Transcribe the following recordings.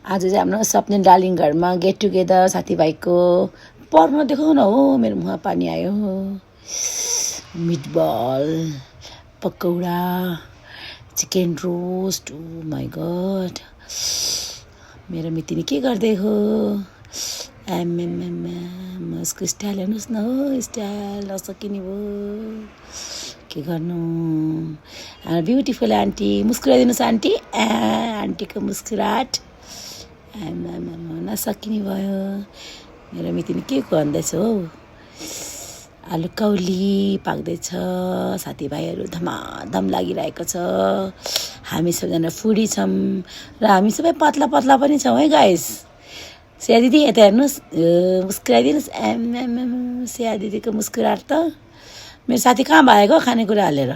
आज चाहिँ हाम्रो सपने डार्लिङ घरमा गेट टुगेदर साथीभाइको पर्न देखाउ न हो मेरो मुखमा पानी आयो meatball pakora chicken roast oh my god मेरो मितिनी के गर्दै हो एमएमएम उसको स्टाइल हेर्नुहोस् न हो स्टाइल नसकिने भयो के गर्नु ब्युटिफुल आन्टी मुस्कुराइदिनुहोस् आन्टी आन्टीको मुस्कुराहट नसकिने भयो मेरो मितिनी के गर्दैछ हौ आलु कौली पाक्दैछ साथीभाइहरू धमाधम लागिरहेको छ हामी सबजना फुडी छौँ र हामी सबै पतला पतला पनि छौँ है गाइस सिया दिदी यता हेर्नुहोस् मुस्कुराइदिनुहोस् एमएमएम सिया दिदीको मुस्कुराहट त मेरो साथी कहाँ भएको खानेकुरा हालेर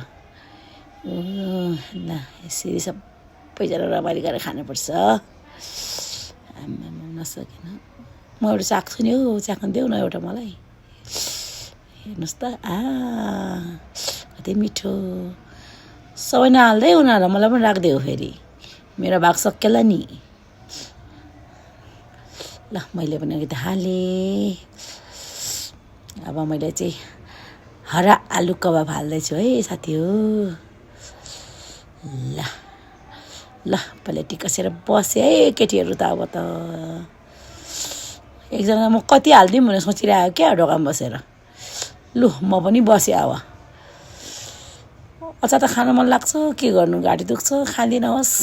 ल यसरी सबैजना रमाइलो गरेर खानुपर्छ नसकेन म एउटा चाख्छु नि हौ चाख्न देऊ न एउटा मलाई हेर्नुहोस् त कति मिठो सबै नहाल्दै उनीहरूलाई मलाई पनि राखिदियो फेरि मेरो भाग सकिएला नि ल मैले पनि अलिकति हालेँ अब मैले चाहिँ हरा आलु कबाब हाल्दैछु है साथी हो ल ल प्लेटी कसेर बसेँ है केटीहरू त अब त एकजना म कति हालिदिउँ भनेर सोचिरहेको क्या ढोकामा बसेर लु म पनि बसेँ अब अचार त खान मन लाग्छ के गर्नु घाँटी दुख्छ खाँदिनँ होस्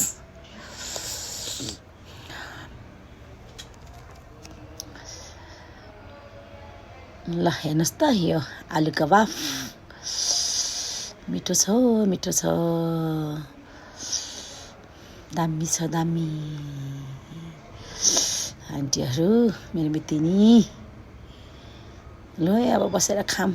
ल हेर्नुहोस् त यो आलु कबाब मिठो छ मिठो छ दामी छ दामी आन्टीहरू मेरो मितिनी ल अब बसेर खाम